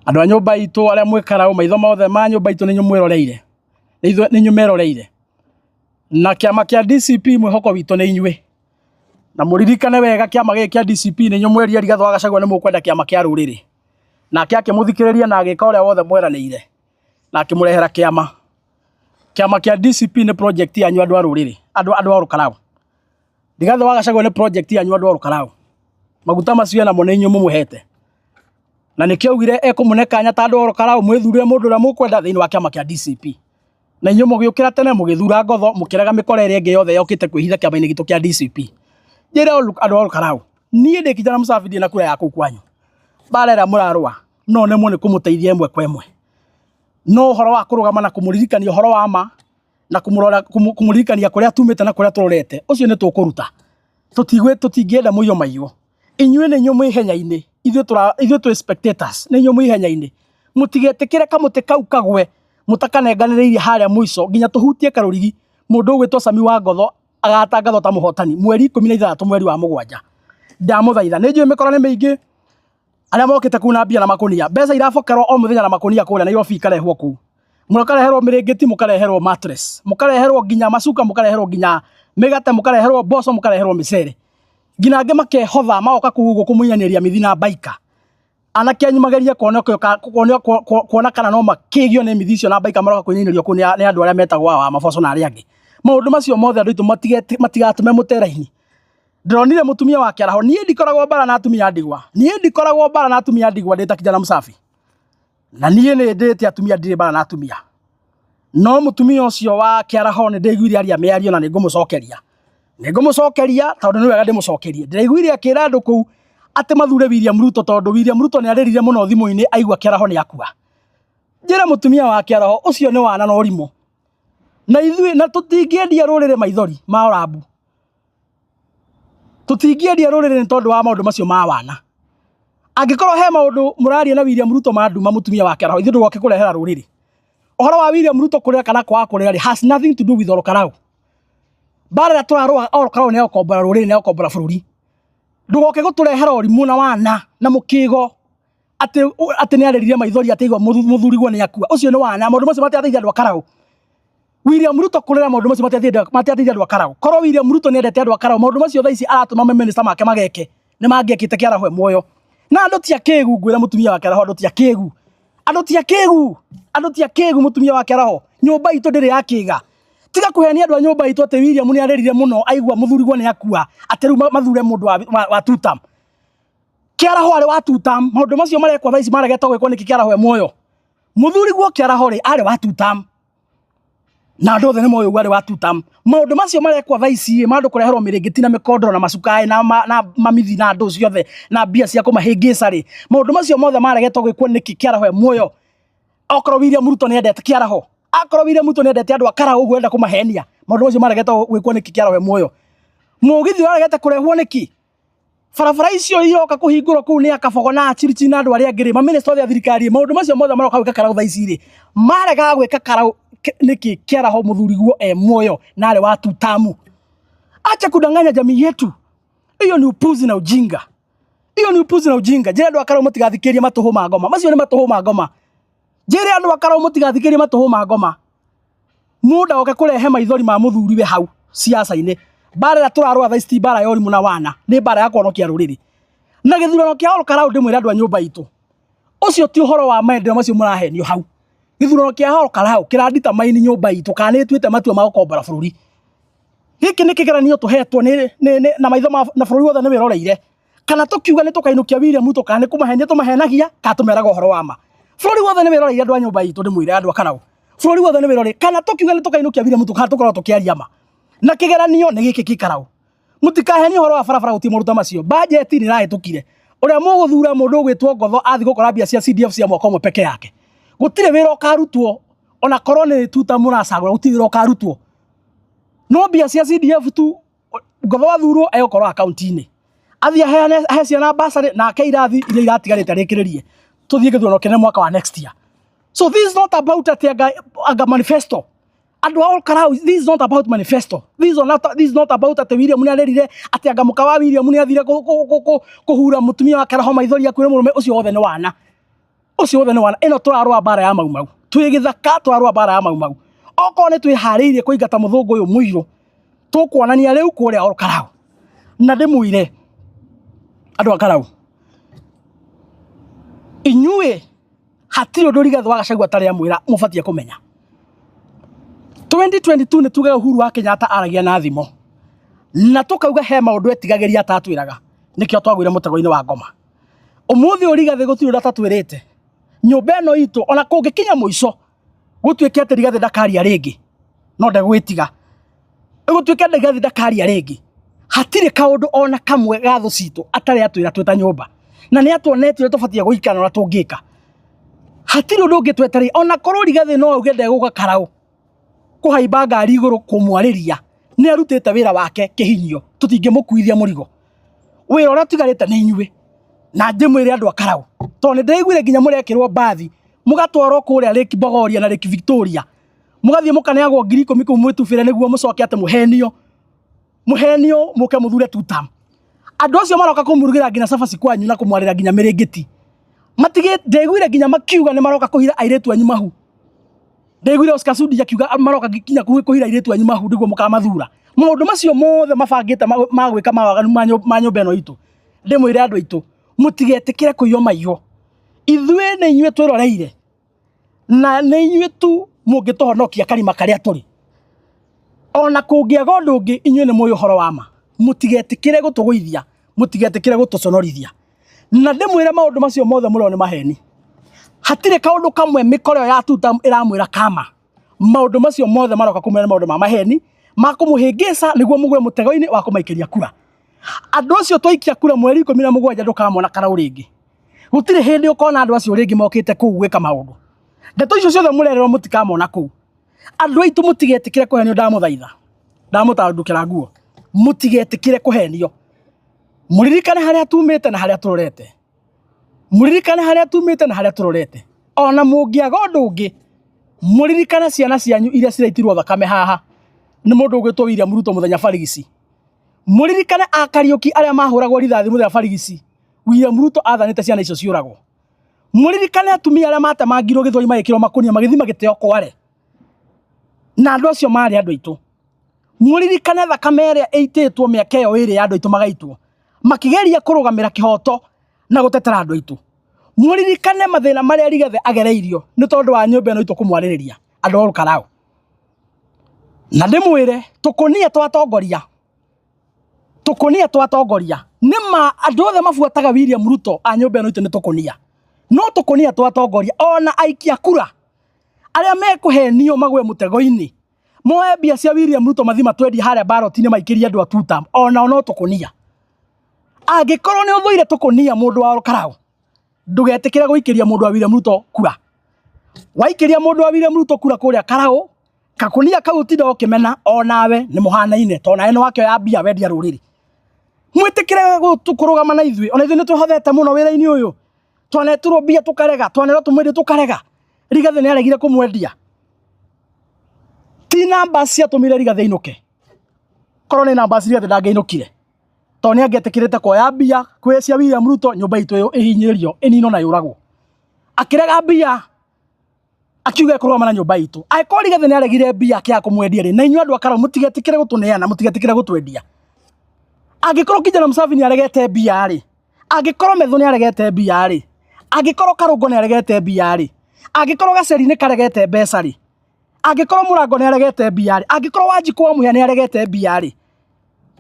Andũ a nyũmba itũ arĩa mwĩkaraũ, maitho mothe ma nyũmba itũ nĩ inyuĩ mwĩroreire, nĩ inyuĩ meroreire. Na kĩama kĩa DCP mwĩhoko witũ nĩ inyuĩ. Na mũririkane wega kĩama gĩkĩ kĩa DCP nĩ inyuĩ mwerire Rigathĩ wa Gachagua nĩ mũkwenda kĩama kĩa rũrĩrĩ. Nake akĩmũthikĩrĩria na agĩka ũrĩa wothe mweranĩire na akĩmũrehera kĩama. Kĩama kĩa DCP nĩ project yanyu andũ a rũrĩrĩ, andũ a Olkalau. Rigathĩ wa Gachagua nĩ project yanyu andũ a Olkalau. Maguta macio enamo nĩ inyuĩ mũmũhete. Na nĩkĩo augire ekũmũne kanya ta andũ a Olkalau mwĩthurĩre mũndũ ũrĩa mũkwenda thĩinĩ wa kĩama kĩa DCP. Na inyuĩ mũgĩũkĩra tene mũgĩthura ngotho mũkĩrega mĩkora ĩrĩa ĩngĩ yothe yokĩte kwĩhitha kĩama-inĩ gitũ kĩa DCP. Njĩre andũ a Olkalau, niĩ ndĩ kijana msafi ndirĩ na kura ya kũu kwanyu. Mbara ĩrĩa mũrarũa no nemwo nĩ kũmũteithia ĩmwe kwa ĩmwe. No ũhoro wa kũrũgama na kũmũririkania ũhoro wa ma na kũmũrora kũmũririkania kũrĩa tumĩte na kũrĩa tũrorete, ũcio nĩ tũkũruta. Tũtingĩenda mũiyo maiywo. Inyuĩ nĩ inyuĩ mwĩ ihenya-inĩ, ithuĩ twĩ spectators, nĩ inyuĩ mwĩ ihenya-inĩ. Mũtigetĩkĩre kamũtĩ kau kagwe mũtakanenganĩrĩirie harĩa mũico nginya tũhutie karũrigi mũndũ ũgwĩtwo Sami wa Ngotho agatangathwo ta mũhotani mweri 16 mweri wa 7. Ndamũthaitha, nĩ njũĩ mĩkora nĩ mĩingĩ, arĩa mokĩte kũu na mbia na makũnia, mbeca irabokerwo o mũthenya na makũnia kũrĩa Nairobi ikarehwo kũu. Mũkareherwo mĩrĩngĩti, mũkareherwo mattress, mũkareherwo nginya macuka, mũkareherwo nginya mĩgate, mũkareherwo mboco, mũkareherwo mĩcere. Nginya angĩ makehotha magoka kũu ũguo kũmũinanĩria mithi na mbaika. Anake anyu magerie kuona kana no makĩgio nĩ mithi icio na mbaika maroka kũinanĩrio kũu nĩ andũ arĩa metagwo awa maboco na arĩa angĩ. Maũndũ macio mothe andũ aitũ matigatũme mũteraini. Ndĩronire mũtumia wa kĩaraho, niĩ ndikoragwo mbara na atumia a ndigwa. Niĩ ndikoragwo mbara na atumia a ndigwa ndĩ ta kijana msafi. Na niĩ nĩ ndĩte atumia ndirĩ mbara na atumia. No mũtumia ũcio wa kĩaraho nĩ ndĩiguire aria mĩario na nĩ ngũmũcokeria. Nĩ ngũmũcokeria tondũ nĩ wega ndĩmũcokerie. Ndĩraiguire akĩra andũ kũu atĩ mathure William Ruto tondũ William Ruto nĩ arĩrire mũno thimũ-inĩ aigua kĩaraho nĩ akua. Njĩre mũtumia wa kĩaraho ũcio nĩ wana na ũrimũ. Na ithuĩ na tũtingĩendia rũrĩrĩ maithori ma ũrambu. Tũtingĩendia rũrĩrĩ nĩ tondũ wa maũndũ macio ma wana. Angĩkorwo he maũndũ mũraria na William Ruto ma nduma mũtumia wa kĩaraho, ithuĩ ndũgoke kũrehera rũrĩrĩ. Ũhoro wa William Ruto kũrĩra kana kwaga kũrĩra rĩ, has nothing to do with Olkalau. Mbara ĩrĩa tũrarũa Olkalau nĩ ya gũkombora rũrĩrĩ, nĩ ya gũkombora bũrũri. Ndũgoke gũtũrehera ũrimũ na wana na mũkĩgo atĩ nĩ arĩrire maithori atĩ aigua mũthuriguo nĩ akua. Ũcio nĩ wana, maũndũ macio matiateithia andũ a Karau. William Ruto kũrĩra maũndũ macio matiateithia andũ a Karau. Korwo William Ruto nĩ endete andũ a Karau, maũndũ macio thaa ici aratũma mamĩnĩsta make mageke nĩ mangĩekĩte kĩaraho e muoyo. Na andũ ti akĩgu, ngwĩra mũtumia wa kĩaraho, andũ ti akĩgu. Andũ ti akĩgu, andũ ti akĩgu mũtumia wa kĩaraho. Nyũmba itũ ndĩrĩ ya kĩga. Tiga kũhenia andũ a nyũmba itũ atĩ William nĩ arĩrire mũno aigua mũthuriguo nĩ akua, atĩ rĩu mathure mũndũ wa tutam. Kĩaraho arĩ wa tutam, maũndũ macio marekwo thaa ici maregetwo gwĩkwo nĩkĩ kĩaraho e muoyo. Mũthuriguo kĩaraho rĩ, arĩ wa tutam. Na andũ othe nĩ moĩ ũguo arĩ wa tutam. Maũndũ macio marekwo thaa ici ma andũ kũreherwo mĩrĩngĩti na mĩkondoro na macukaĩ na mamithi na andũ ciothe na mbia cia kũmahĩngĩca rĩ, maũndũ macio mothe maregetwo gwĩkwo nĩkĩ kĩaraho e muoyo. Okorwo William Ruto nĩ endete kĩaraho, akorwo William Ruto nĩ endete andũ a Karau ũguo enda kũmahenia, maũndũ macio maregetwo gwĩkwo nĩkĩ kĩaraho e muoyo. Mũgithi ũraregete kũrehwo nĩkĩ? Barabara icio iroka kũhingũrwo kũu nĩ akabogo na achirichi na andũ arĩa angĩ rĩ, mamĩnĩsta othe a thirikari, maũndũ macio mothe maroka gwĩka Karau thaa ici rĩ, maregaga gwĩka Karau nĩkĩ kĩaraho mũthuriguo e muoyo na arĩ wa tutamu. Acha kudanganya jamii yetu. Hiyo ni upuzi na ujinga. Hiyo ni upuzi na ujinga. Njĩre andũ a Karau mũtigathikĩrĩrie matũhũ ma ngoma. Macio nĩ matũhũ ma ngoma. Njĩre andũ a Karau mũtigathikĩrĩrie matũhũ ma ngoma. Mũndũ agoke kũrehe maithori ma mũthuriwe hau siasa-inĩ. Mbara ĩrĩa tũrarũa thaa ici ti mbara ya ũrimũ na wana, nĩ mbara ya kũhonokia rũrĩrĩ. Na gĩthurano kĩa Olkalau ndĩmwĩre andũ a nyũmba itũ, ũcio ti ũhoro wa maendeleo macio mũrahenio hau. Gĩthurano kĩa Olkalau kĩra determine nyũmba itũ kana nĩ ĩtuĩte matua ma gũkombora bũrũri. Gĩkĩ nĩ kĩgeranio tũhetwo nĩ na maitho ma na bũrũri wothe nĩ wĩroreire. Kana tũkiuga nĩ tũkainũkia William Ruto kana nĩ kũmahenia tũmahenagia kana tũmeraga ũhoro wa ma. Bũrũri wothe nĩ wĩroreire andũ a nyũmba itũ ndĩmwĩre andũ a Karau. Bũrũri wothe nĩ wĩroreire kana tũkiuga nĩ tũkainũkia William Ruto kana tũkorwo tũkĩaria ma. Na kĩgeranio nĩ gĩkĩ kĩ Karau. Mũtikahenie ũhoro wa barabara gũtirĩ maũndũ ta macio. Budget nĩ ĩrahĩtũkire. Ũrĩa mũgũthura mũndũ ũgwĩtwo Ngotho athiĩ gũkora mbia cia CDF cia mwaka ũmwe peke yake. Gũtirĩ wĩra ũkarutwo ona korwo nĩ tuta mũracagũra gũtirĩ wĩra ũkarutwo. No mbia cia CDF tu Ngotho athurwo egũkorwo akaunti-inĩ. Athiĩ aheane ahe ciana bursary na ake irathi iria iratigarĩte arĩkĩrĩrie. Tũthiĩ gĩthurano kĩnene mwaka wa next year. So this is not about atĩ anga manifesto. Andũ a Olkalau, this is not about manifesto. This is not about atĩ William nĩ arĩrire atĩ anga mũka wa William nĩ athire kũhura mũtumia wake roho maithori akuĩre mũrũme ũcio wothe nĩ wana. Ũcio wothe nĩ wana. Ĩno tũrarũa mbara ya Mau Mau. Twĩ gĩthaka tũrarũa mbara ya Mau Mau. Okorwo nĩ twĩharĩirie kũingata mũthũngũ ũyũ mũirũ, tũkuonania rĩu kũrĩa Ol Kalou. Na ndĩmwĩre andũ a Karau, inyuĩ hatirĩ ũndũ Rigathĩ wa Gachagua atarĩ amwĩra mũbatiĩ kũmenya. 2022 nĩ tugaga Uhuru wa Kenyatta aragia na thimo na tũkauga he maũndũ etigagĩria atatwĩraga, nĩkĩo twagũire mũtego-inĩ wa ngoma. Ũmũthĩ ũyũ Rigathĩ gũtirĩ ũndũ atatwĩrĩte. Nyũmba ĩno itũ ona kũngĩkinya mũico gũtuĩke atĩ Rigathĩ ndakaria rĩngĩ, no ndegwĩtiga. Gũtuĩke Rigathĩ ndakaria rĩngĩ, hatirĩ kaũndũ ona kamwe ga thũ citũ atarĩ atwĩra twĩ ta nyũmba. Na nĩ atuonetie ũrĩa tũbatiĩ gũikara na ũrĩa tũngĩka. Hatirĩ ũndũ ũngĩ twetereire ona korwo Rigathĩ no auge ndegũka Karau kũhaimba ngari igũrũ kũmwarĩria, nĩ arutĩte wĩra wake kĩhinyio, tũtingĩmũkuithia mũrigo. Wĩra ũrĩa ũtigarĩte nĩ inyuĩ. Na ndĩmwĩre andũ a Karau, tondũ nĩ ndĩraiguire nginya mũrekĩrwo mbathi, mũgatwarwo kũrĩa Lake Bogoria na Lake Victoria, mũgathiĩ mũkaneagwo 10,000 kũu mwĩtubĩre nĩguo mũcoke atĩ mũhenio, mũhenio mũke mũthure tutam. Andũ acio maroka kũmũrugĩra nginya cabaci kwanyu na kũmwarĩra nginya mĩrĩngĩti. Matigĩ, ndĩraiguire nginya makiuga nĩ maroka kũhira airĩtu anyu mahu. Ndaiguire Oscar Sudi akiuga maroka nginya kũhira airĩtu anyu mahu nĩguo mũkamathura. Maũndũ macio mothe mabangĩte ma gwĩka ma waganu ma nyũmba ĩno itũ. Ndĩmwĩre andũ aitũ, mũtigetĩkĩre kũiywo maiywo. Ithuĩ nĩ inyuĩ twĩroreire na nĩ inyuĩ tu mũngĩtũhonokia karima karĩa tũrĩ. Ona kũngĩaga ũndũ ũngĩ, inyuĩ nĩ mũĩ ũhoro wa ma. Mũtigetĩkĩre gũtũgũithia, mũtigetĩkĩre gũtũconorithia. Na ndĩmwĩre maũndũ macio mothe mũrona nĩ maheni. Hatirĩ kaũndũ kamwe mĩkora ĩyo ya tuta ĩramwĩra kama. Maũndũ macio mothe maroka kũmwĩra nĩ maũndũ ma maheni, ma kũmũhĩngĩca nĩguo mũgwe mũtego-inĩ wa kũmaikĩria kura. Andũ acio twaikia kura mweri 17 ndũkamona Karau rĩngĩ. Gũtirĩ hĩndĩ ũkona andũ acio rĩngĩ mokĩte kũu gwĩka maũndũ. Ndeto icio ciothe mũrererwo mũtikamona kũu. Andũ aitũ mũtigetĩkĩre kũhenio, ndamũthaitha. Ndamũtandũkĩra nguo. Mũtigetĩkĩre kũhenio. Mũririkane harĩa tumĩte na harĩa tũrorete. Mũririkane harĩa tumĩte na harĩa tũrorete. Ona mũngĩaga ũndũ ũngĩ, mũririkane ciana cianyu iria ciraitirwo thakame haha nĩ mũndũ ũgwĩtwo William Ruto mũthenya barigici. Mũririkane a Kariũki arĩa mahũragwo rithathi mũthenya barigici, William Ruto athanĩte ciana icio ciũragwo. Mũririkane atumia arĩa matemangirwo gĩthũri magĩkĩrwo makũnia magĩthiĩ magĩteo kware. Na andũ acio marĩ andũ aitũ. Mũririkane thakame ĩrĩa ĩitĩtwo mĩaka ĩyo ĩrĩ ya andũ aitũ magaitwo makĩgeria kũrũgamĩra kĩhoto na gũtetera andũ aitũ. Mũririkane mathĩna marĩa Rigathĩ agereirio nĩ tondũ wa nyũmba ĩno itũ kũmwarĩrĩria andũ a Olkalau. Na ndĩmwĩre tũkũnia twatongoria, tũkũnia twatongoria, nĩ ma andũ othe mabuataga William Ruto a nyũmba ĩno itũ nĩ tũkũnia. No tũkũnia twatongoria ona aikia kura arĩa mekũhenio magwe mũtego-inĩ moe mbia cia William Ruto mathi matwendie harĩa baroti-inĩ maikĩrie andũ a tuta onao no tũkũnia. Angĩkorwo nĩ ũthũire tũkũnia mũndũ wa Olkalau, ndũgetĩkĩre gũikĩria mũndũ wa William Ruto kura. Waikĩria mũndũ wa William Ruto kura kũrĩa Karau, kakũnia kau ũtinda ũkĩmena onawe nĩ mũhanaine tondũ nawe nĩ wakĩoya mbia wendia rũrĩrĩ. Mwĩtĩkĩre kũrũgama na ithuĩ, ona ithuĩ nĩ twĩhothete mũno wĩra-inĩ ũyũ. Twanetirwo mbia tũkarega, twanerwo tũmwendie tũkarega. Rigathĩ nĩ aregire kũmwendia. Ti namba ciatũmire Rigathĩ ainũke. Korwo nĩ namba Rigathĩ ndangĩainũkire. Tondũ nĩ angĩetĩkĩrĩte kuoya mbia kwĩ cia William Ruto nyũmba itũ ĩhinyĩrĩrio, ĩninwo na yũragwo. Akĩrega mbia akiuga ekũrũgama na nyũmba itũ. Angĩkorwo Rigathĩ nĩ aregire mbia akĩaga kũmwendia rĩ, na inyuĩ andũ a Karau mũtigetĩkĩre gũtũneana, mũtigetĩkĩre gũtwendia. Angĩkorwo Kijana Museveni nĩ aregete mbia rĩ, angĩkorwo Methu nĩ aregete mbia rĩ, angĩkorwo Karũngo nĩ aregete mbia rĩ, angĩkorwo Gaceri nĩ karegete mbeca rĩ, angĩkorwo Mũrango nĩ aregete mbia rĩ, angĩkorwo Wanjikũ wa Mũhĩa nĩ aregete mbia rĩ,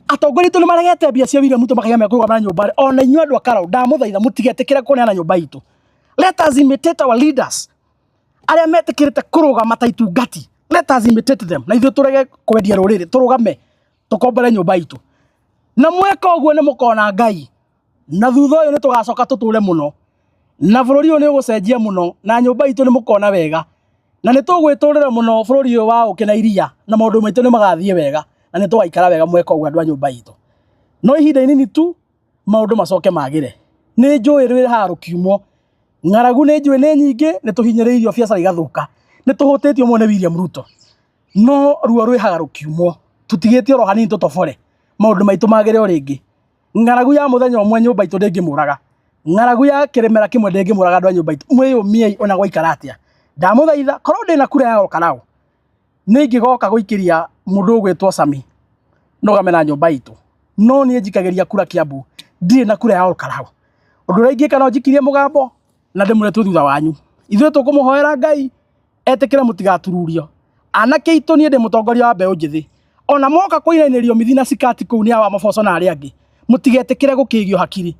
atongoria aitũ nĩ maregete mbia cia William Ruto makaiga mekũrũgama na nyũmba rĩ, ona inyuĩ andũ a Karau ndamũthaitha mũtigetĩkĩre kũneana nyũmba itũ. Let us imitate our leaders arĩa metĩkĩrĩte kũrũgama ta itungati. Let us imitate them na ithuĩ tũrege kwendia rũrĩrĩ, tũrũgame tũkombore nyũmba itũ. Na mweka ũguo nĩ mũkona Ngai, na thutha ũyũ nĩ tũgacoka tũtũre mũno, na bũrũri ũyũ nĩ ũgũcenjia mũno, na nyũmba itũ nĩ mũkona wega, na nĩ tũgwĩtũrĩra mũno bũrũri ũyũ wa ũkĩ na iria, na maũndũ maitũ nĩ magathiĩ wega, na nĩ tũgaikara wega mweka ũguo andũ a nyũmba itũ. No ihinda inini tu maũndũ macoke magĩre. Nĩ njũĩ rwĩ haha rũkiumwo, ng'aragu nĩ njũĩ nĩ nyingĩ, nĩ tũhinyĩrĩirio biacara igathũka, nĩ tũhũtĩtio mũno nĩ William Ruto. No ruo rwĩhaga rũkiumwo, tũtigĩtie oro hanini tũtobore, maũndũ maitũ magĩre o rĩngĩ. Ng'aragu ya mũthenya ũmwe nyũmba itũ ndĩngĩmũraga. Ng'aragu ya kĩrĩmera kĩmwe ndĩngĩmũraga andũ a nyũmba itũ. Mwĩyũmiei ona gwaikara atĩa. Ndamũthaitha korwo ndĩna kura ya Olkalou nĩ ingĩgoka gũikĩria mũndũ ũgwĩtwo Sami ndũgame na nyũmba itũ. No niĩ njikagĩria kura Kiambu, ndirĩ na kura ya Olkalou. Ũndũ ũrĩa ingĩka no njikirie mũgambo na ndĩmwĩre twĩ thutha wanyu. Ithuĩ tũkũmũhoera Ngai etĩkĩre mũtigatururio. Anake aitũ niĩ ndĩ mũtongoria wa mbeũ njĩthĩ. Ona moka kũinainĩrio mithi na cikati kũu nĩ awa maboco na arĩa angĩ, mũtigetĩkĩre gũkĩgio hakiri.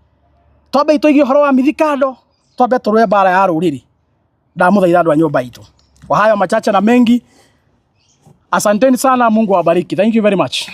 Twambe tũige ũhoro wa mithi kando, twambe tũrũe mbara ya rũrĩrĩ. Ndamũthaitha andũ a nyũmba itũ. Kwa hayo machache na mengi, asanteni sana, Mungu awabariki. Thank you very much.